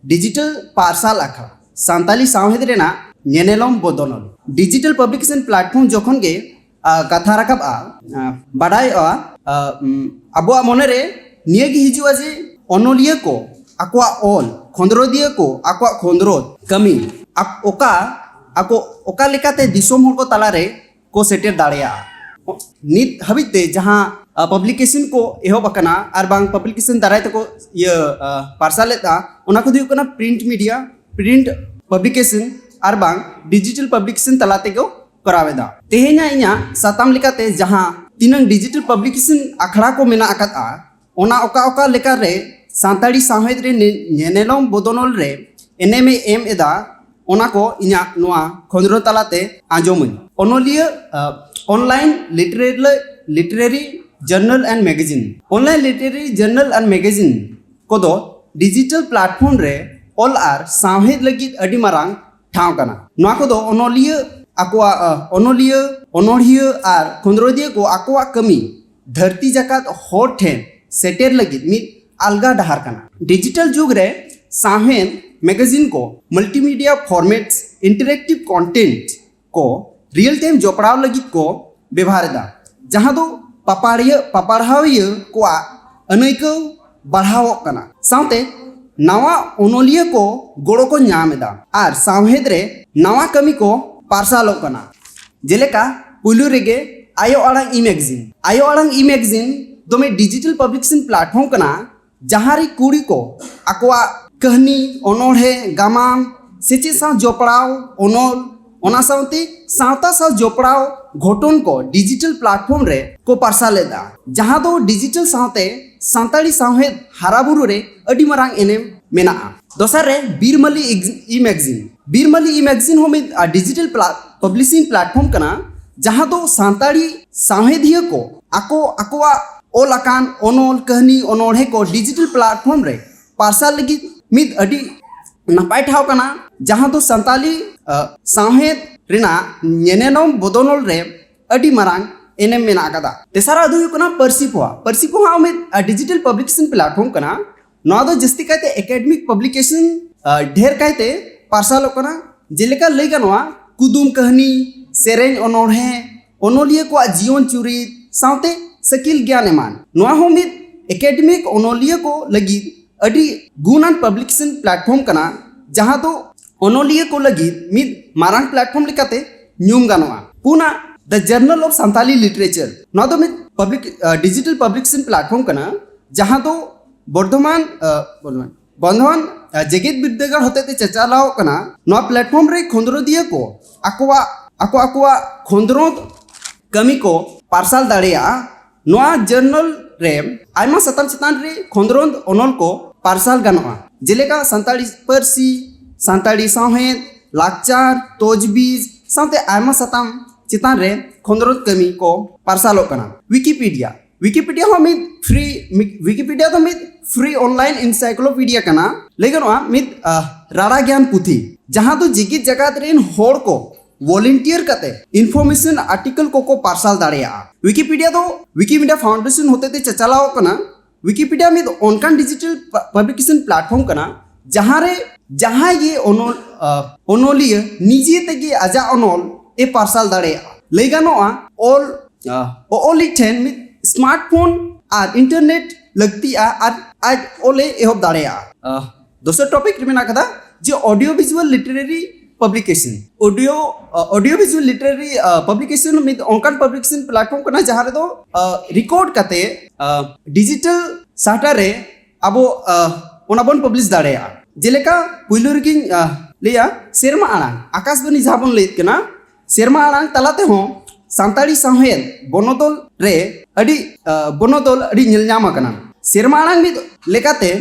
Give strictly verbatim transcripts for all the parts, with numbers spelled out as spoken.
Digital ᱯᱟᱨᱥᱟᱞ ᱟᱠᱷᱲᱟ, ᱥᱟᱱᱛᱟᱞᱤ ᱥᱟᱶᱦᱮᱫ ᱨᱮᱱᱟᱜ ᱧᱮᱱᱮᱞᱚᱢ ᱵᱚᱫᱚᱞ᱾ ᱰᱤᱡᱤᱴᱟᱞ ᱯᱟᱵᱽᱞᱤᱠᱮᱥᱚᱱ ᱯᱞᱟᱴᱯᱷᱚᱨᱢ ᱡᱚᱠᱷᱚᱱ ᱜᱮ ᱟ, ᱠᱟᱛᱷᱟ ᱨᱟᱠᱟᱵᱼᱟ, ᱟ, ᱵᱟᱰᱟᱭᱚᱜᱼᱟ, ᱟ, ᱩᱢ, ᱟᱵᱚᱣᱟᱜ ᱢᱚᱱᱮᱨᱮ ᱱᱤᱭᱟᱹ ᱜᱮ ᱦᱤᱡᱩᱜᱼᱟ ᱡᱮ ᱚᱱᱚᱞᱤᱭᱟᱹ ᱠᱚ ᱟᱠᱚᱣᱟᱜ ᱚᱞ, ᱠᱷᱚᱸᱫᱽᱨᱚᱸᱫᱤᱭᱟᱹ ᱠᱚ ᱟᱠᱚᱣᱟᱜ ᱠᱷᱚᱸᱫᱽᱨᱚᱸᱫᱽ ᱠᱟᱹᱢᱤ ᱟᱠ-, ᱚᱠᱟ, ᱟᱠᱚ ᱚᱠᱟ ᱞᱮᱠᱟᱛᱮ ᱫᱤᱥᱚᱢ ᱦᱚᱲ ᱠᱚ ᱛᱟᱞᱟᱨᱮ ᱠᱚ ᱥᱮᱴᱮᱨ ᱫᱟᱲᱮᱭᱟᱜᱼᱟ᱾ ᱱᱤᱛ ᱦᱟᱹᱵᱤᱡ ᱛᱮ ᱡᱟᱦᱟᱸ, ᱟ, ᱯᱟᱵᱽᱞᱤᱠᱮᱥᱚᱱ ᱠᱚ ᱮᱦᱚᱵ ᱟᱠᱟᱱᱟ ᱟᱨ ᱵᱟᱝ ᱯᱟᱵᱽᱞᱤᱠᱮᱥᱚᱱ ᱫᱟᱨᱟᱭ ᱛᱮᱠᱚ ᱤᱭᱟᱹ, ᱟ, ᱯᱟᱨᱥᱟᱞᱮᱫᱼᱟ, ᱚᱱᱟ ᱠᱚᱫᱚ ᱦᱩᱭᱩᱜ ᱠᱟᱱᱟ ᱯᱨᱤᱱᱴ ᱢᱤᱰᱤᱭᱟ, ᱯᱨᱤᱱᱴ ᱯᱟᱵᱽᱞᱤᱠᱮᱥᱚᱱ ᱟᱨ ᱵᱟᱝ ᱰᱤᱡᱤᱴᱟᱞ ᱯᱟᱵᱽᱞᱤᱠᱮᱥᱚᱱ ᱛᱟᱞᱟ ᱛᱮᱜᱮ ᱠᱚᱨᱟᱣ ᱮᱫᱟ᱾ ᱛᱮᱦᱮᱧᱟᱜ ᱤᱧᱟᱹᱜ ᱥᱟᱛᱟᱢ ᱞᱮᱠᱟᱛᱮ ᱡᱟᱦᱟᱸ ᱛᱤᱱᱟᱹᱝ ᱰᱤᱡᱤᱴᱟᱞ ᱯᱟᱵᱽᱞᱤᱠᱮᱥᱚᱱ ᱟᱠᱷᱲᱟ ᱠᱚ ᱢᱮᱱᱟᱜ ᱟᱠᱟᱫᱼᱟ, ᱚᱱᱟ ᱚᱠᱟ ᱚᱠᱟ ᱞᱮᱠᱟᱨᱮ ᱥᱟᱱᱛᱟᱲᱤ ᱥᱟᱶᱦᱮᱫ ᱨᱮ ᱧᱮ-, ᱧᱮᱱᱮᱞᱚᱢ ᱵᱚᱫᱚᱞ ᱨᱮ ᱮᱱᱮᱢᱮ ᱮᱢ ᱮᱫᱟ, ᱚᱱᱟ ᱠᱚ ᱤᱧᱟᱹᱜ ᱱᱚᱣᱟ ᱠᱷᱚᱸᱫᱽᱨᱚᱸᱫᱽ ᱛᱟᱞᱟᱛᱮ ᱟᱸᱡᱚᱢᱟᱹᱧ᱾ ᱚᱱᱚᱞᱤᱭᱟᱹ, ᱟ, online literary, literary journal and magazine, online literary journal and magazine ᱠᱚᱫᱚ ᱰᱤᱡᱤᱴᱟᱞ ᱯᱞᱟᱴᱯᱷᱚᱨᱢ ᱨᱮ ᱚᱞ ᱟᱨ ᱥᱟᱶᱦᱮᱫ ᱞᱟᱹᱜᱤᱫ ᱟᱹᱰᱤ ᱢᱟᱨᱟᱝ ᱴᱷᱟᱶ ᱠᱟᱱᱟ᱾ ᱱᱚᱣᱟ ᱠᱚᱫᱚ ᱚᱱᱚᱞᱤᱭᱟᱹ ᱟᱠᱚᱣᱟᱜ, ᱟ, ᱚᱱᱚᱞᱤᱭᱟᱹ, ᱚᱱᱚᱲᱦᱤᱭᱟᱹ ᱟᱨ ᱠᱷᱚᱸᱫᱽᱨᱚᱸᱫᱤᱭᱟᱹ ᱠᱚ ᱟᱠᱚᱣᱟᱜ ᱠᱟᱹᱢᱤ ᱫᱷᱟᱹᱨᱛᱤ ᱡᱟᱠᱟᱛ ᱦᱚᱲ ᱴᱷᱮᱱ ᱥᱮᱴᱮᱨ ᱞᱟᱹᱜᱤᱫ ᱢᱤᱫ ᱟᱞᱜᱟ ᱰᱟᱦᱟᱨ ᱠᱟᱱᱟ᱾ ᱰᱤᱡᱤᱴᱟᱞ ᱡᱩᱜᱽ ᱨᱮ ᱥᱟᱶᱦᱮᱫ, ᱢᱮᱜᱟᱡᱤᱱ ᱠᱚ, multimedia formats, interactive content ᱠᱚ real time ᱡᱚᱯᱲᱟᱣ ᱞᱟᱹᱜᱤᱫ ᱠᱚ ᱵᱮᱵᱷᱟᱨ ᱮᱫᱟ, ᱡᱟᱦᱟᱸ ᱫᱚ ᱯᱟᱯᱟᱲᱤᱭᱟᱹ, ᱯᱟᱯᱟᱲᱦᱟᱣᱤᱭᱟᱹ ᱠᱚᱣᱟᱜ ᱟᱹᱱᱟᱹᱭᱠᱟᱹᱣ ᱵᱟᱲᱦᱟᱣᱚᱜ ᱠᱟᱱᱟ, ᱥᱟᱶᱛᱮ ᱱᱟᱣᱟ ᱚᱱᱚᱞᱤᱭᱟᱹ ᱠᱚ ᱜᱚᱲᱚ ᱠᱚ ᱧᱟᱢ ᱮᱫᱟ ᱟᱨ ᱥᱟᱶᱦᱮᱫ ᱨᱮ ᱱᱟᱣᱟ ᱠᱟᱹᱢᱤ ᱠᱚ ᱯᱟᱨᱥᱟᱞᱚᱜ ᱠᱟᱱᱟ᱾ ᱡᱮᱞᱮᱠᱟ ᱯᱩᱭᱞᱩ ᱨᱮᱜᱮ ᱟᱭᱳ ᱟᱲᱟᱝ ᱤ-ᱢᱮᱜᱟᱡᱤᱱ᱾ ᱟᱭᱳ ᱟᱲᱟᱝ ᱤ-ᱢᱮᱜᱟᱡᱤᱱ ᱫᱚ ᱢᱤᱫ ᱰᱤᱡᱤᱴᱟᱞ ᱯᱟᱵᱽᱞᱤᱠᱮᱥᱚᱱ ᱯᱞᱟᱴᱯᱷᱚᱨᱢ ᱠᱟᱱᱟ, ᱡᱟᱦᱟᱸ ᱨᱮ ᱠᱩᱲᱤ ᱠᱚ ᱟᱠᱚᱣᱟᱜ ᱠᱟᱹᱦᱱᱤ, ᱚᱱᱚᱬᱦᱮ, ᱜᱟᱢᱟᱢ, ᱥᱮᱪᱮᱫ ᱥᱟᱶ ᱡᱚᱯᱲᱟᱣ ᱚᱱᱚᱞ, ᱚᱱᱟ ᱥᱟᱶᱛᱮ ᱥᱟᱶᱛᱟ ᱥᱟᱶ ᱡᱚᱯᱲᱟᱣ ᱜᱷᱚᱴᱚᱱ ᱠᱚ ᱰᱤᱡᱤᱴᱟᱞ ᱯᱞᱟᱴᱯᱷᱚᱨᱢ ᱨᱮ ᱠᱚ ᱯᱟᱨᱥᱟᱞ ᱮᱫᱟ, ᱡᱟᱦᱟᱸ ᱫᱚ ᱰᱤᱡᱤᱴᱟᱞ ᱥᱟᱶᱛᱮ ᱥᱟᱱᱛᱟᱲᱤ ᱥᱟᱶᱦᱮᱫ ᱦᱟᱨᱟᱵᱩᱨᱩ ᱨᱮ ᱟᱹᱰᱤ ᱢᱟᱨᱟᱝ ᱮᱱᱮᱢ ᱢᱮᱱᱟᱜᱼᱟ᱾ ᱫᱚᱥᱟᱨ ᱨᱮ ᱵᱤᱨᱢᱟᱹᱞᱤ ᱤᱜ-, ᱤ-ᱢᱮᱜᱟᱡᱤᱱ᱾ ᱵᱤᱨᱢᱟᱹᱞᱤ ᱤ-ᱢᱮᱜᱟᱡᱤᱱ ᱦᱚᱸ ᱢᱤᱫ, ᱟ, ᱰᱤᱡᱤᱴᱟᱞ ᱯᱞᱟ-, ᱯᱟᱵᱽᱞᱤᱥᱤᱝ ᱯᱞᱟᱴᱯᱷᱚᱨᱢ ᱠᱟᱱᱟ, ᱡᱟᱦᱟᱸ ᱫᱚ ᱥᱟᱱᱛᱟᱲᱤ ᱥᱟᱶᱦᱮᱫᱤᱭᱟᱹ ᱠᱚ ᱟᱠᱚ ᱟᱠᱚᱣᱟᱜ ᱚᱞ ᱟᱠᱟᱱ ᱚᱱᱚᱞ, ᱠᱟᱹᱦᱱᱤ, ᱚᱱᱚᱬᱦᱮ ᱠᱚ ᱰᱤᱡᱤᱴᱟᱞ ᱯᱞᱟᱴᱯᱷᱚᱨᱢ ᱨᱮ ᱯᱟᱨᱥᱟᱞ ᱞᱟᱹᱜᱤᱫ ᱢᱤᱫ ᱟᱹᱰᱤ ᱱᱟᱯᱟᱭ ᱴᱷᱟᱶ ᱠᱟᱱᱟ, ᱡᱟᱦᱟᱸ ᱫᱚ ᱥᱟᱱᱛᱟᱞᱤ, ᱟ, ᱥᱟᱶᱦᱮᱫ ᱨᱮᱱᱟᱜ ᱧᱮᱱᱮᱞᱚᱢ ᱵᱚᱫᱚᱞ ᱨᱮ ᱟᱹᱰᱤ ᱢᱟᱨᱟᱝ ᱮᱱᱮᱢ ᱢᱮᱱᱟᱜ ᱟᱠᱟᱫᱟ᱾ ᱛᱮᱥᱟᱨᱟᱜ ᱫᱚ ᱦᱩᱭᱩᱜ ᱠᱟᱱᱟ ᱯᱟᱹᱨᱥᱤ ᱯᱚᱦᱟ᱾ ᱯᱟᱹᱨᱥᱤ ᱯᱚᱦᱟ ᱦᱚᱸ ᱢᱤᱫ, ᱟ, ᱰᱤᱡᱤᱴᱟᱞ ᱯᱟᱵᱽᱞᱤᱠᱮᱥᱚᱱ ᱯᱞᱟᱴᱯᱷᱚᱨᱢ ᱠᱟᱱᱟ, ᱱᱚᱣᱟ ᱫᱚ ᱡᱟᱹᱥᱛᱤ ᱠᱟᱭᱛᱮ academic publication ᱰᱷᱮᱨ ᱠᱟᱭᱛᱮ ᱯᱟᱨᱥᱟᱞᱚᱜ ᱠᱟᱱᱟ᱾ ᱡᱮᱞᱮᱠᱟ ᱞᱟᱹᱭ ᱜᱟᱱᱚᱜᱼᱟ, ᱠᱩᱫᱩᱢ ᱠᱟᱹᱦᱱᱤ, ᱥᱮᱨᱮᱧ, ᱚᱱᱚᱬᱦᱮ, ᱚᱱᱚᱞᱤᱭᱟᱹ ᱠᱚᱣᱟᱜ ᱡᱤᱭᱚᱱ ᱪᱩᱨᱤᱛ ᱥᱟᱶᱛᱮ ᱥᱟᱹᱠᱤᱞ ᱜᱮᱭᱟᱱ ᱮᱢᱟᱱ᱾ ᱱᱚᱣᱟ ᱦᱚᱸ ᱢᱤᱫ academic ᱚᱱᱚᱞᱤᱭᱟᱹ ᱠᱚ ᱞᱟᱹᱜᱤᱫ ᱟᱹᱰᱤ ᱜᱩᱱᱟᱱ publication platform ᱠᱟᱱᱟ, ᱡᱟᱦᱟᱸ ᱫᱚ ᱚᱱᱚᱞᱤᱭᱟᱹ ᱠᱚ ᱞᱟᱹᱜᱤᱫ ᱢᱤᱫ ᱢᱟᱨᱟᱝ platform ᱞᱮᱠᱟᱛᱮ ᱧᱩᱢ ᱜᱟᱱᱚᱜᱼᱟ᱾ ᱯᱩᱱᱟᱜ, The Journal of Santali Literature᱾ ᱱᱚᱣᱟ ᱫᱚ ᱢᱤᱫ public digital publication platform ᱠᱟᱱᱟ, ᱡᱟᱦᱟᱸ ᱫᱚ ᱵᱚᱨᱫᱷᱚᱢᱟᱱ ᱵᱚᱨᱫᱷᱚᱢᱟᱱ ᱡᱮᱜᱮᱛ ᱵᱤᱨᱫᱟᱹᱜᱟᱲ ᱦᱚᱛᱮᱛᱮ ᱪᱟᱪᱟᱞᱟᱣᱚᱜ ᱠᱟᱱᱟ᱾ ᱱᱚᱣᱟ platform ᱨᱮ ᱠᱷᱚᱸᱫᱽᱨᱚᱸᱫᱤᱭᱟᱹ ᱠᱚ ᱟᱠᱚᱣᱟᱜ ᱟᱠᱚ ᱟᱠᱚᱣᱟᱜ ᱠᱷᱚᱸᱫᱽᱨᱚᱸᱫᱽ ᱠᱟᱹᱢᱤ ᱠᱚ ᱯᱟᱨᱥᱟᱞ ᱫᱟᱲᱮᱭᱟᱜᱼᱟ᱾ ᱱᱚᱣᱟ journal ᱨᱮ ᱟᱭᱢᱟ ᱥᱟᱛᱟᱢ ᱪᱮᱛᱟᱱ ᱨᱮ ᱠᱷᱚᱸᱫᱽᱨᱚᱸᱫᱽ ᱚᱱᱚᱞ ᱠᱚ ᱯᱟᱨᱥᱟᱞ ᱜᱟᱱᱚᱜᱼᱟ, ᱡᱮᱞᱮᱠᱟ ᱥᱟᱱᱛᱟᱲᱤ ᱯᱟᱹᱨᱥᱤ, ᱥᱟᱱᱛᱟᱲᱤ ᱥᱟᱶᱦᱮᱫ, ᱞᱟᱠᱪᱟᱨ, ᱛᱚᱡᱽᱵᱤᱡᱽ ᱥᱟᱶᱛᱮ ᱟᱭᱢᱟ ᱥᱟᱛᱟᱢ ᱪᱮᱛᱟᱱ ᱨᱮ ᱠᱷᱚᱸᱫᱽᱨᱚᱸᱫᱽ ᱠᱟᱹᱢᱤ ᱠᱚ ᱯᱟᱨᱥᱟᱞᱚᱜ ᱠᱟᱱᱟ᱾ ᱣᱤᱠᱤᱯᱤᱰᱤᱭᱟ ᱣᱤᱠᱤᱯᱤᱰᱤᱭᱟ ᱦᱚᱸ ᱢᱤᱫ free ᱢᱤ- ᱣᱤᱠᱤᱯᱤᱰᱤᱭᱟ ᱫᱚ ᱢᱤᱫ free online encyclopedia ᱠᱟᱱᱟ, ᱞᱟᱹᱭ ᱜᱟᱱᱚᱜᱼᱟ ᱢᱤᱫ ᱨᱟᱲᱟ ᱜᱮᱭᱟᱱ ᱯᱩᱛᱷᱤ, ᱡᱟᱦᱟᱸ ᱫᱚ ᱡᱮᱜᱮᱛ ᱡᱟᱠᱟᱛ ᱨᱮᱱ ᱦᱚᱲ ᱠᱚ volunteer ᱠᱟᱛᱮ information article ᱠᱚᱠᱚ ᱯᱟᱨᱥᱟᱞ ᱫᱟᱲᱮᱭᱟᱜᱼᱟ᱾ ᱣᱤᱠᱤᱯᱤᱰᱤᱭᱟ ᱫᱚ ᱣᱤᱠᱤᱢᱤᱰᱤᱭᱟ ᱯᱷᱟᱣᱩᱱᱰᱮᱥᱚᱱ ᱦᱚᱛᱮᱛᱮ ᱪᱟᱪᱟᱞᱟᱣ ᱠᱟᱱᱟ᱾ ᱣᱤᱠᱤᱯᱤᱰᱤᱭᱟ ᱢᱤᱫ ᱚᱱᱠᱟᱱ digital publication platform ᱠᱟᱱᱟ, ᱡᱟᱦᱟᱸ ᱨᱮ ᱡᱟᱦᱟᱸᱭ ᱜᱮ ᱚᱱᱚᱞ ᱚᱱᱚᱞᱤᱭᱟᱹ ᱱᱤᱡᱮ ᱛᱮᱜᱮ ᱟᱡᱟᱜ ᱚᱱᱚᱞ ᱮ ᱯᱟᱨᱥᱟᱞ ᱫᱟᱲᱮᱭᱟᱜᱼᱟ᱾ ᱞᱟᱹᱭ ᱜᱟᱱᱚᱜᱼᱟ, ᱚᱞ ᱚᱞᱤᱡ ᱴᱷᱮᱱ ᱢᱤᱫ smartphone ᱟᱨ internet ᱞᱟᱹᱠᱛᱤᱜᱼᱟ ᱟᱨ ᱟᱡ ᱚᱞᱮ ᱮᱦᱚᱵ ᱫᱟᱲᱮᱭᱟᱜᱼᱟ᱾ ᱫᱚᱥᱟᱨ topic ᱨᱮ ᱢᱮᱱᱟᱜ ᱠᱟᱫᱟ ᱡᱮ audio visual literary publication᱾ Audio audio visual literary publication ᱢᱤᱫ ᱚᱱᱠᱟᱱ publication platform ᱠᱟᱱᱟ, ᱡᱟᱦᱟᱸ ᱨᱮᱫᱚ record ᱠᱟᱛᱮ digital ᱥᱟᱦᱴᱟ ᱨᱮ ᱟᱵᱚ ᱚᱱᱟ ᱵᱚᱱ publish ᱫᱟᱲᱮᱭᱟᱜᱼᱟ᱾ ᱡᱮᱞᱮᱠᱟ ᱯᱩᱭᱞᱩ ᱨᱮᱜᱮᱧ ᱞᱟᱹᱭᱟ, ᱥᱮᱨᱢᱟ ᱟᱲᱟᱝ ᱟᱠᱟᱥᱵᱟᱱᱤ ᱡᱟᱦᱟᱸ ᱵᱚᱱ ᱞᱟᱹᱭᱮᱫ ᱠᱟᱱᱟ, ᱥᱮᱨᱢᱟ ᱟᱲᱟᱝ ᱛᱟᱞᱟ ᱛᱮᱦᱚᱸ ᱥᱟᱱᱛᱟᱲᱤ ᱥᱟᱶᱦᱮᱫ ᱵᱚᱱᱚᱫᱚᱞ ᱨᱮ ᱟᱹᱰᱤ ᱵᱚᱱᱚᱫᱚᱞ ᱟᱹᱰᱤ ᱧᱮᱞ ᱧᱟᱢ ᱟᱠᱟᱱᱟ᱾ ᱥᱮᱨᱢᱟ ᱟᱲᱟᱝ ᱢᱤᱫ ᱞᱮᱠᱟᱛᱮ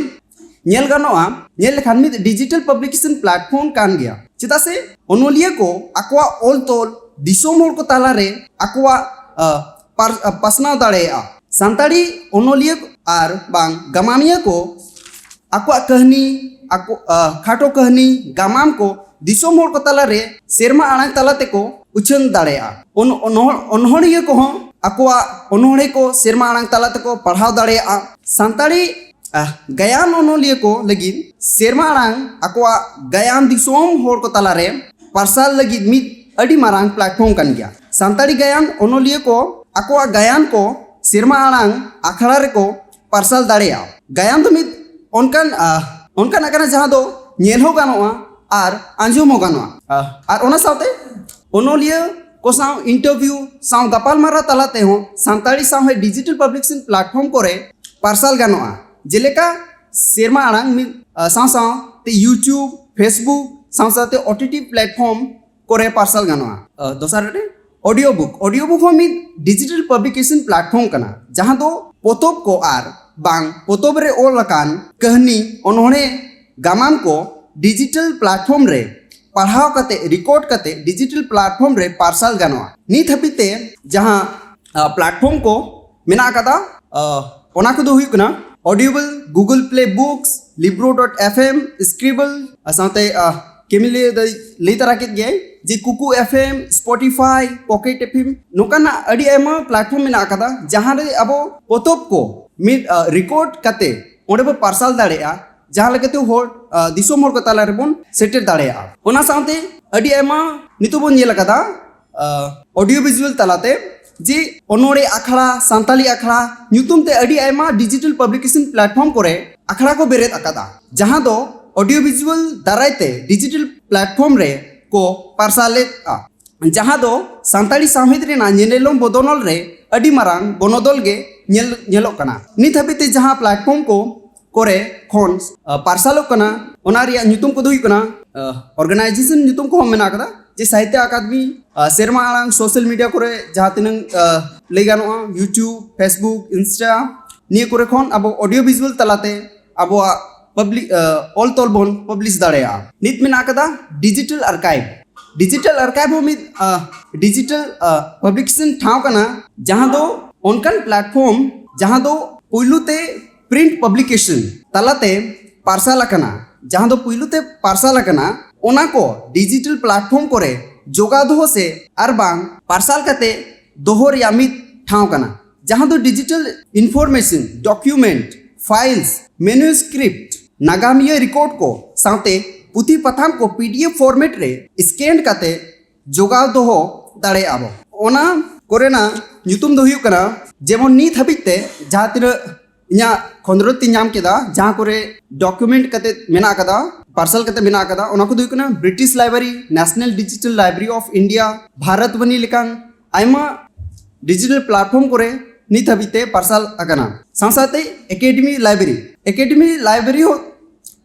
ᱧᱮᱞ ᱜᱟᱱᱚᱜᱼᱟ, ᱧᱮᱞ ᱞᱮᱠᱷᱟᱱ ᱢᱤᱫ digital publication platform ᱠᱟᱱ ᱜᱮᱭᱟ᱾ ᱪᱮᱫᱟᱜ ᱥᱮ ᱚᱱᱚᱞᱤᱭᱟᱹ ᱠᱚ ᱟᱠᱚᱣᱟᱜ ᱚᱞ ᱛᱚᱞ ᱫᱤᱥᱚᱢ ᱦᱚᱲ ᱠᱚ ᱛᱟᱞᱟᱨᱮ ᱟᱠᱚᱣᱟᱜ ᱯᱟᱥᱱᱟᱣ ᱫᱟᱲᱮᱭᱟᱜᱼᱟ᱾ ᱥᱟᱱᱛᱟᱲᱤ ᱚᱱᱚᱞᱤᱭᱟᱹ ᱟᱨ ᱵᱟᱝ ᱜᱟᱢᱟᱢᱤᱭᱟᱹ ᱠᱚ ᱟᱠᱚᱣᱟᱜ ᱠᱟᱹᱦᱱᱤ, ᱟᱠᱚ ᱠᱷᱟᱴᱚ ᱠᱟᱹᱦᱱᱤ, ᱜᱟᱢᱟᱢ ᱠᱚ ᱫᱤᱥᱚᱢ ᱦᱚᱲ ᱠᱚ ᱛᱟᱞᱟᱨᱮ ᱥᱮᱨᱢᱟ ᱟᱲᱟᱝ ᱛᱟᱞᱟ ᱛᱮᱠᱚ ᱩᱪᱷᱟᱹᱱ ᱫᱟᱲᱮᱭᱟᱜᱼᱟ᱾ ᱚᱱᱚ- ᱚᱱᱚᱦᱚ- ᱚᱱᱚᱬᱦᱤᱭᱟᱹ ᱠᱚᱦᱚᱸ ᱟᱠᱚᱣᱟᱜ ᱚᱱᱚᱬᱦᱮ ᱠᱚ ᱥᱮᱨᱢᱟ ᱟᱲᱟᱝ ᱛᱟᱞᱟ ᱛᱮᱠᱚ ᱯᱟᱲᱦᱟᱣ ᱫᱟᱲᱮᱭᱟᱜᱼᱟ᱾ ᱥᱟᱱᱛᱟᱲᱤ ᱜᱟᱭᱟᱱ ᱚᱱᱚᱞᱤᱭᱟᱹ ᱠᱚ ᱞᱟᱹᱜᱤᱫ ᱥᱮᱨᱢᱟ ᱟᱲᱟᱝ ᱟᱠᱚᱣᱟᱜ ᱜᱟᱭᱟᱱ ᱫᱤᱥᱚᱢ ᱦᱚᱲ ᱠᱚ ᱛᱟᱞᱟᱨᱮ ᱯᱟᱨᱥᱟᱞ ᱞᱟᱹᱜᱤᱫ ᱢᱤᱫ ᱟᱹᱰᱤ ᱢᱟᱨᱟᱝ ᱯᱞᱟᱴᱯᱷᱚᱨᱢ ᱠᱟᱱ ᱜᱮᱭᱟ᱾ ᱥᱟᱱᱛᱟᱲᱤ ᱜᱟᱭᱟᱱ ᱚᱱᱚᱞᱤᱭᱟᱹ ᱠᱚ ᱟᱠᱚᱣᱟᱜ ᱜᱟᱭᱟᱱ ᱠᱚ ᱥᱮᱨᱢᱟ ᱟᱲᱟᱝ ᱟᱠᱷᱲᱟ ᱨᱮᱠᱚ ᱯᱟᱨᱥᱟᱞ ᱫᱟᱲᱮᱭᱟᱜᱼᱟ᱾ ᱜᱟᱭᱟᱱ ᱫᱚ ᱢᱤᱫ ᱚᱱᱠᱟᱱ ᱟᱦ, ᱚᱱᱠᱟᱱᱟᱜ ᱠᱟᱱᱟ ᱡᱟᱦᱟᱸ ᱫᱚ ᱧᱮᱞ ᱦᱚᱸ ᱜᱟᱱᱚᱜᱼᱟ ᱟᱨ ᱟᱸᱡᱚᱢ ᱦᱚᱸ ᱜᱟᱱᱚᱜᱼᱟ᱾ ᱟᱦ, ᱟᱨ ᱚᱱᱟ ᱥᱟᱶᱛᱮ ᱚᱱᱚᱞᱤᱭᱟᱹ ᱠᱚ ᱥᱟᱶ ᱤᱱᱴᱟᱨᱵᱷᱤᱭᱩ ᱥᱟᱶ ᱜᱟᱯᱟᱞᱢᱟᱨᱟᱣ ᱛᱟᱞᱟ ᱛᱮᱦᱚᱸ ᱥᱟᱱᱛᱟᱲᱤ ᱥᱟᱶᱦᱮᱫ ᱰᱤᱡᱤᱴᱟᱞ ᱯᱟᱵᱽᱞᱤᱠᱮᱥᱚᱱ ᱯᱞᱟᱴᱯᱷᱚᱨᱢ ᱠᱚᱨᱮ ᱯᱟᱨᱥᱟᱞ ᱜᱟᱱᱚᱜᱼᱟ᱾ ᱡᱮᱞᱮᱠᱟ ᱥᱮᱨᱢᱟ ᱟᱲᱟᱝ ᱢᱤᱫ ᱟᱦ, ᱥᱟᱶ ᱥᱟᱶᱛᱮ YouTube, Facebook ᱥᱟᱶ ᱥᱟᱶᱛᱮ ᱳᱴᱤᱴᱤ ᱯᱞᱟᱴᱯᱷᱚᱨᱢ ᱠᱚᱨᱮ ᱯᱟᱨᱥᱟᱞ ᱜᱟᱱᱚᱜᱼᱟ᱾ ᱟᱦ, ᱫᱚᱥᱟᱨ ᱨᱮ ᱚᱰᱤᱭᱳ ᱵᱩᱠ ᱚᱰᱤᱭᱳ ᱵᱩᱠ ᱦᱚᱸ ᱢᱤᱫ ᱰᱤᱡᱤᱴᱟᱞ ᱯᱟᱵᱽᱞᱤᱠᱮᱥᱚᱱ ᱯᱞᱟᱴᱯᱷᱚᱨᱢ ᱠᱟᱱᱟ, ᱡᱟᱦᱟᱸ ᱫᱚ ᱯᱚᱛᱚᱵ ᱠᱚ ᱟᱨ ᱵᱟᱝ ᱯᱚᱛᱚᱵ ᱨᱮ ᱚᱞ ᱟᱠᱟᱱ ᱠᱟᱹᱦᱱᱤ, ᱚᱱᱚᱬᱦᱮ, ᱜᱟᱢᱟᱢ ᱠᱚ ᱰᱤᱡᱤᱴᱟᱞ ᱯᱞᱟᱴᱯᱷᱚᱨᱢ ᱨᱮ ᱯᱟᱲᱦᱟᱣ ᱠᱟᱛᱮ, ᱨᱮᱠᱚᱨᱰ ᱠᱟᱛᱮ ᱰᱤᱡᱤᱴᱟᱞ ᱯᱞᱟᱴᱯᱷᱚᱨᱢ ᱨᱮ ᱯᱟᱨᱥᱟᱞ ᱜᱟᱱᱚᱜᱼᱟ᱾ ᱱᱤᱛ ᱦᱟᱹᱵᱤᱡ ᱛᱮ ᱡᱟᱦᱟᱸ ᱯᱞᱟᱴᱯᱷᱚᱨᱢ ᱠᱚ ᱢᱮᱱᱟᱜ ᱟᱠᱟᱫᱟ, ᱟᱦ, ᱚᱱᱟ ᱠᱚᱫᱚ ᱦᱩᱭᱩᱜ ᱠᱟᱱᱟ Audible, Google Play Books, Libro dot F M, Scribble, ᱟᱨ ᱥᱟᱶᱛᱮ ᱟᱦ, ᱠᱮᱢᱤᱞᱤᱭᱟᱹ ᱫᱚᱭ ᱞᱟᱹᱭ ᱛᱟᱨᱟ ᱠᱮᱫ ᱜᱮᱭᱟᱭ ᱡᱮ ᱠᱩᱠᱩ F M, Spotify, Pocket F M, ᱱᱚᱝᱠᱟᱱᱟᱜ ᱟᱹᱰᱤ ᱟᱭᱢᱟ ᱯᱞᱟᱴᱯᱷᱚᱨᱢ ᱢᱮᱱᱟᱜ ᱟᱠᱟᱫᱟ, ᱡᱟᱦᱟᱸ ᱨᱮ ᱟᱵᱚ ᱯᱚᱛᱚᱵ ᱠᱚ ᱢᱤᱫ ᱨᱮᱠᱚᱨᱰ ᱠᱟᱛᱮ ᱚᱸᱰᱮ ᱵᱚ ᱯᱟᱨᱥᱟᱞ ᱫᱟᱲᱮᱭᱟᱜᱼᱟ, ᱡᱟᱦᱟᱸ ᱞᱮᱠᱟᱛᱮ ᱦᱚᱲ ᱟᱦ, ᱫᱤᱥᱚᱢ ᱦᱚᱲ ᱠᱚ ᱛᱟᱞᱟ ᱨᱮᱵᱚᱱ ᱥᱮᱴᱮᱨ ᱫᱟᱲᱮᱭᱟᱜᱼᱟ᱾ ᱚᱱᱟ ᱥᱟᱶᱛᱮ ᱟᱹᱰᱤ ᱟᱭᱢᱟ ᱱᱤᱛᱚᱜ ᱵᱚᱱ ᱧᱮᱞ ᱟᱠᱟᱫᱟ ᱚᱰᱤᱭᱳ ᱵᱷᱤᱡᱩᱣᱟᱞ ᱛᱟᱞᱟᱛᱮ ᱡᱮ ᱚᱱᱚᱬᱦᱮ ᱟᱠᱷᱲᱟ, ᱥᱟᱱᱛᱟᱞᱤ ᱟᱠᱷᱲᱟ ᱧᱩᱛᱩᱢ ᱛᱮ ᱟᱹᱰᱤ ᱟᱭᱢᱟ ᱰᱤᱡᱤᱴᱟᱞ ᱯᱟᱵᱽᱞᱤᱠᱮᱥᱚᱱ ᱯᱞᱟᱴᱯᱷᱚᱨᱢ ᱠᱚᱨᱮ ᱟᱠᱷᱲᱟ ᱠᱚ ᱵᱮᱨᱮᱫ ᱟᱠᱟᱫᱟ, ᱡᱟᱦᱟᱸ ᱫᱚ ᱚᱰᱤᱭᱳ ᱵᱷᱤᱡᱩᱣᱟᱞ ᱫᱟᱨᱟᱭ ᱛᱮ ᱰᱤᱡᱤᱴᱟᱞ ᱯᱞᱟᱴᱯᱷᱚᱨᱢ ᱨᱮ ᱠᱚ ᱯᱟᱨᱥᱟᱞᱮᱫᱼᱟ, ᱡᱟᱦᱟᱸ ᱫᱚ ᱥᱟᱱᱛᱟᱲᱤ ᱥᱟᱶᱦᱮᱫ ᱨᱮᱱᱟᱜ ᱧᱮᱱᱮᱞᱚᱢ ᱵᱚᱫᱚᱱᱚᱞ ᱨᱮ ᱟᱹᱰᱤ ᱢᱟᱨᱟᱝ ᱵᱚᱱᱚᱫᱚᱞ ᱜᱮ ᱧᱮᱞ ᱧᱮᱞᱚᱜ ᱠᱟᱱᱟ᱾ ᱱᱤᱛ ᱦᱟᱹᱵᱤᱡ ᱛᱮ ᱡᱟᱦᱟᱸ ᱯᱞᱟᱴᱯᱷᱚᱨᱢ ᱠᱚ ᱠᱚᱨᱮ ᱠᱷᱚᱱ ᱟᱦ, ᱯᱟᱨᱥᱟᱞᱚᱜ ᱠᱟᱱᱟ, ᱚᱱᱟ ᱨᱮᱭᱟᱜ ᱧᱩᱛᱩᱢ ᱠᱚᱫᱚ ᱦᱩᱭᱩᱜ ᱠᱟᱱᱟ ᱚᱨᱜᱟᱱᱟᱭᱡᱮᱥᱚᱱ ᱧᱩᱛᱩᱢ ᱠᱚᱦᱚᱸ ᱢᱮᱱᱟᱜ ᱟᱠᱟᱫᱟ, ᱡᱮ ᱥᱟᱦᱤᱛᱭᱚ ᱟᱠᱟᱫᱮᱢᱤ, ᱟᱦ, ᱥᱮᱨᱢᱟ ᱟᱲᱟᱝ ᱥᱳᱥᱟᱞ ᱢᱤᱰᱤᱭᱟ ᱠᱚᱨᱮ ᱡᱟᱦᱟᱸ ᱛᱤᱱᱟᱹᱝ ᱟᱦ, ᱞᱟᱹᱭ ᱜᱟᱱᱚᱜᱼᱟ, YouTube, Facebook, Insta, ᱱᱤᱭᱟᱹ ᱠᱚᱨᱮ ᱠᱷᱚᱱ ᱟᱵᱚ ᱚᱰᱤᱭᱳ ᱵᱷᱤᱡᱩᱣᱟᱞ ᱛᱟᱞᱟᱛᱮ ᱟᱵᱚᱣᱟᱜ ᱯᱟᱵᱽᱞᱤᱠ ᱚᱞ ᱛᱚᱞ ᱵᱚᱱ ᱯᱟᱵᱽᱞᱤᱥ ᱫᱟᱲᱮᱭᱟᱜᱼᱟ᱾ ᱱᱤᱛ ᱢᱮᱱᱟᱜ ᱟᱠᱟᱫᱟ ᱰᱤᱡᱤᱴᱟᱞ ᱟᱨᱠᱟᱭᱤᱵᱷ᱾ ᱰᱤᱡᱤᱴᱟᱞ ᱟᱨᱠᱟᱭᱤᱵᱷ ᱦᱚᱸ ᱢᱤᱫ ᱰᱤᱡᱤᱴᱟᱞ ᱯᱟᱵᱽᱞᱤᱠᱮᱥᱚᱱ ᱴᱷᱟᱶ ᱠᱟᱱᱟ, ᱡᱟᱦᱟᱸ ᱫᱚ ᱚᱱᱠᱟᱱ ᱯᱞᱟᱴᱯᱷᱚᱨᱢ ᱡᱟᱦᱟᱸ ᱫᱚ ᱯᱩᱭᱞᱩ ᱛᱮ ᱯᱨᱤᱱᱴ ᱯᱟᱵᱽᱞᱤᱠᱮᱥᱚᱱ ᱛᱟᱞᱟᱛᱮ ᱯᱟᱨᱥᱟᱞ ᱟᱠᱟᱱᱟ, ᱡᱟᱦᱟᱸ ᱫᱚ ᱯᱩᱭᱞᱩ ᱛᱮ ᱯᱟᱨᱥᱟᱞ ᱟᱠᱟᱱᱟ, ᱚᱱᱟ ᱠᱚ ᱰᱤᱡᱤᱴᱟᱞ ᱯᱞᱟᱴᱯᱷᱚᱨᱢ ᱠᱚᱨᱮ ᱡᱚᱜᱟᱣ ᱫᱚᱦᱚ ᱥᱮ ᱟᱨ ᱵᱟᱝ ᱯᱟᱨᱥᱟᱞ ᱠᱟᱛᱮ ᱫᱚᱦᱚ ᱨᱮᱭᱟᱜ ᱢᱤᱫ ᱴᱷᱟᱶ ᱠᱟᱱᱟ, ᱡᱟᱦᱟᱸ ᱫᱚ digital information, document, files, manuscript, ᱱᱟᱜᱟᱢᱤᱭᱟᱹ ᱨᱮᱠᱚᱨᱰ ᱠᱚ ᱥᱟᱶᱛᱮ ᱯᱩᱛᱷᱤ ᱯᱟᱛᱷᱟᱢ ᱠᱚ PDF format ᱨᱮ ᱥᱠᱮᱱ ᱠᱟᱛᱮ ᱡᱚᱜᱟᱣ ᱫᱚᱦᱚ ᱫᱟᱲᱮᱭᱟᱜᱼᱟ ᱵᱚ᱾ ᱚᱱᱟ ᱠᱚᱨᱮᱱᱟᱜ ᱧᱩᱛᱩᱢ ᱫᱚ ᱦᱩᱭᱩᱜ ᱠᱟᱱᱟ, ᱡᱮᱢᱚᱱ ᱱᱤᱛ ᱦᱟᱹᱵᱤᱡ ᱛᱮ ᱡᱟᱦᱟᱸ ᱛᱤᱱᱟᱹᱜ ᱤᱧᱟᱹᱜ ᱠᱷᱚᱸᱫᱽᱨᱚᱸᱫᱽ ᱛᱤᱧ ᱧᱟᱢ ᱠᱮᱫᱟ, ᱡᱟᱦᱟᱸ ᱠᱚᱨᱮ ᱰᱚᱠᱩᱢᱮᱱᱴ ᱠᱟᱛᱮ ᱢᱮᱱᱟᱜ ᱟᱠᱟᱫᱟ, ᱯᱟᱨᱥᱟᱞ ᱠᱟᱛᱮ ᱢᱮᱱᱟᱜ ᱟᱠᱟᱫᱟ, ᱚᱱᱟ ᱠᱚᱫᱚ ᱦᱩᱭᱩᱜ ᱠᱟᱱᱟ British Library, National Digital Library of India, Bharat ᱵᱟᱱᱤ ᱞᱮᱠᱟᱱ ᱟᱭᱢᱟ ᱰᱤᱡᱤᱴᱟᱞ ᱯᱞᱟᱴᱯᱷᱚᱨᱢ ᱠᱚᱨᱮ ᱱᱤᱛ ᱦᱟᱹᱵᱤᱡ ᱛᱮ ᱯᱟᱨᱥᱟᱞ ᱟᱠᱟᱱᱟ᱾ ᱥᱟᱶ ᱥᱟᱶᱛᱮ ᱮᱠᱟᱰᱮᱢᱤ ᱞᱟᱭᱵᱨᱮᱨᱤ, ᱮᱠᱟᱰᱮᱢᱤ ᱞᱟᱭᱵᱨᱮᱨᱤ ᱦᱚᱸ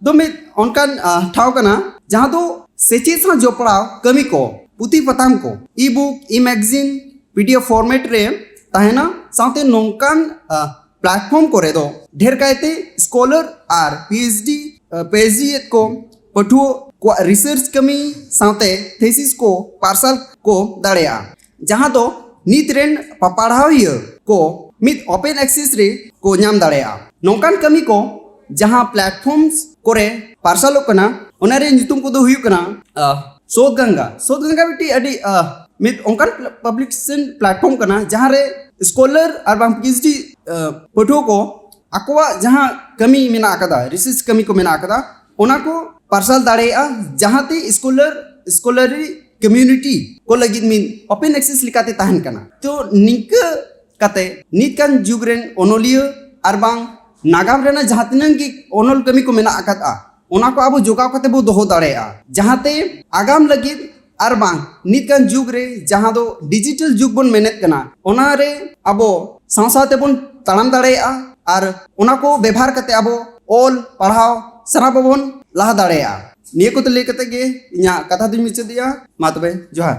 ᱫᱚ ᱢᱤᱫ ᱚᱱᱠᱟᱱ ᱟᱸ, ᱴᱷᱟᱶ ᱠᱟᱱᱟ, ᱡᱟᱦᱟᱸ ᱫᱚ ᱥᱮᱪᱮᱫ ᱥᱟᱶ ᱡᱚᱯᱲᱟᱣ ᱠᱟᱹᱢᱤ ᱠᱚ, ᱯᱩᱛᱷᱤ ᱯᱟᱛᱷᱟᱢ ᱠᱚ, E book, E magazine, PDF format ᱨᱮ ᱛᱟᱦᱮᱱᱟ᱾ ᱥᱟᱶᱛᱮ ᱱᱚᱝᱠᱟᱱ ᱯᱞᱟᱴᱯᱷᱚᱨᱢ ᱠᱚᱨᱮ ᱫᱚ ᱰᱷᱮᱨ ᱠᱟᱭᱛᱮ ᱥᱠᱚᱞᱟᱨ ᱟᱨ PhD ᱯᱤᱮᱭᱤᱪᱰᱤ ᱮᱫ ᱠᱚ ᱯᱟᱹᱴᱷᱩᱣᱟᱹ ᱠᱚᱣᱟᱜ ᱨᱤᱥᱟᱨᱪ ᱠᱟᱹᱢᱤ ᱥᱟᱶᱛᱮ ᱛᱷᱮᱥᱤᱥ ᱠᱚ ᱯᱟᱨᱥᱟᱞ ᱠᱚ ᱫᱟᱲᱮᱭᱟᱜᱼᱟ, ᱡᱟᱦᱟᱸ ᱫᱚ ᱱᱤᱛ ᱨᱮᱱ ᱯᱟᱯᱟᱲᱦᱟᱣᱤᱭᱟᱹ ᱠᱚ ᱢᱤᱫ ᱳᱯᱮᱱ ᱮᱠᱥᱮᱥ ᱨᱮ ᱠᱚ ᱧᱟᱢ ᱫᱟᱲᱮᱭᱟᱜᱼᱟ᱾ ᱱᱚᱝᱠᱟᱱ ᱠᱟᱹᱢᱤ ᱠᱚ ᱡᱟᱦᱟᱸ ᱯᱞᱟᱴᱯᱷᱚᱨᱢᱥ ᱠᱚᱨᱮ ᱯᱟᱨᱥᱟᱞᱚᱜ ᱠᱟᱱᱟ, ᱚᱱᱟ ᱨᱮᱭᱟᱜ ᱧᱩᱛᱩᱢ ᱠᱚᱫᱚ ᱦᱩᱭᱩᱜ ᱠᱟᱱᱟ ᱥᱳᱫᱷ ᱜᱟᱝᱜᱟ᱾ ᱥᱳᱫᱷ ᱜᱟᱝᱜᱟ ᱢᱤᱫᱴᱤᱡ ᱟᱹᱰᱤ ᱟᱸ, ᱢᱤᱫ ᱚᱱᱠᱟᱱ ᱯᱟᱵᱽᱞᱤᱠᱮᱥᱚᱱ ᱯᱞᱟᱴᱯᱷᱚᱨᱢ ᱠᱟᱱᱟ, ᱡᱟᱦᱟᱸ ᱨᱮ ᱥᱠᱚᱞᱟᱨ ᱟᱨ ᱵᱟᱝ PhD ᱟᱸ, ᱯᱟᱹᱴᱷᱩᱣᱟᱹ ᱠᱚ ᱟᱠᱚᱣᱟᱜ ᱡᱟᱦᱟᱸ ᱠᱟᱹᱢᱤ ᱢᱮᱱᱟᱜ ᱟᱠᱟᱫᱟ, ᱨᱤᱥᱟᱨᱪ ᱠᱟᱹᱢᱤ ᱠᱚ ᱢᱮᱱᱟᱜ ᱟᱠᱟᱫᱟ, ᱚᱱᱟ ᱠᱚ ᱯᱟᱨᱥᱟᱞ ᱫᱟᱲᱮᱭᱟᱜᱼᱟ, ᱡᱟᱦᱟᱸᱛᱮ ᱥᱠᱚᱞᱟᱨ ᱥᱠᱚᱞᱟᱨᱤ ᱠᱚᱢᱤᱭᱩᱱᱤᱴᱤ ᱠᱚ ᱞᱟᱹᱜᱤᱫ ᱢᱤᱫ ᱳᱯᱮᱱ ᱮᱠᱥᱮᱥ ᱞᱮᱠᱟᱛᱮ ᱛᱟᱦᱮᱱ ᱠᱟᱱᱟ᱾ ᱛᱚ ᱱᱤᱝᱠᱟᱹ ᱠᱟᱛᱮ ᱱᱤᱛ ᱠᱟᱱ ᱡᱩᱜᱽ ᱨᱮᱱ ᱚᱱᱚᱞᱤᱭᱟᱹ ᱟᱨ ᱵᱟᱝ ᱱᱟᱜᱟᱢ ᱨᱮᱱᱟᱜ ᱡᱟᱦᱟᱸ ᱛᱤᱱᱟᱹᱜ ᱜᱮ ᱚᱱᱚᱞ ᱠᱟᱹᱢᱤ ᱠᱚ ᱢᱮᱱᱟᱜ ᱟᱠᱟᱫᱼᱟ, ᱚᱱᱟ ᱠᱚ ᱟᱵᱚ ᱡᱚᱜᱟᱣ ᱠᱟᱛᱮ ᱵᱚ ᱫᱚᱦᱚ ᱫᱟᱲᱮᱭᱟᱜᱼᱟ, ᱡᱟᱦᱟᱸᱛᱮ ᱟᱜᱟᱢ ᱞᱟᱹᱜᱤᱫ ᱟᱨ ᱵᱟᱝ ᱱᱤᱛ ᱠᱟᱱ ᱡᱩᱜᱽ ᱨᱮ ᱡᱟᱦᱟᱸ ᱫᱚ ᱰᱤᱡᱤᱴᱟᱞ ᱡᱩᱜᱽ ᱵᱚᱱ ᱢᱮᱱᱮᱫ ᱠᱟᱱᱟ, ᱚᱱᱟ ᱨᱮ ᱟᱵᱚ ᱥᱟᱶ ᱥᱟᱶ ᱛᱮᱵᱚᱱ ᱛᱟᱲᱟᱢ ᱫᱟᱲᱮᱭᱟᱜᱼᱟ ᱟᱨ ᱚᱱᱟ ᱠᱚ ᱵᱮᱵᱷᱟᱨ ᱠᱟᱛᱮ ᱟᱵᱚ ᱚᱞ ᱯᱟᱲᱦᱟᱣ ᱥᱟᱱᱟᱢ ᱵᱚᱱ ᱞᱟᱦᱟ ᱫᱟᱲᱮᱭᱟᱜᱼᱟ᱾ ᱱᱤᱭᱟᱹ ᱠᱚᱛᱮ ᱞᱟᱹᱭ ᱠᱟᱛᱮ ᱜᱮ ᱤᱧᱟᱹᱜ ᱠᱟᱛᱷᱟ ᱫᱚᱧ ᱢᱩᱪᱟᱹᱫᱮᱜᱼᱟ᱾ ᱢᱟ ᱛᱚᱵᱮ, ᱡᱚᱦᱟᱨ᱾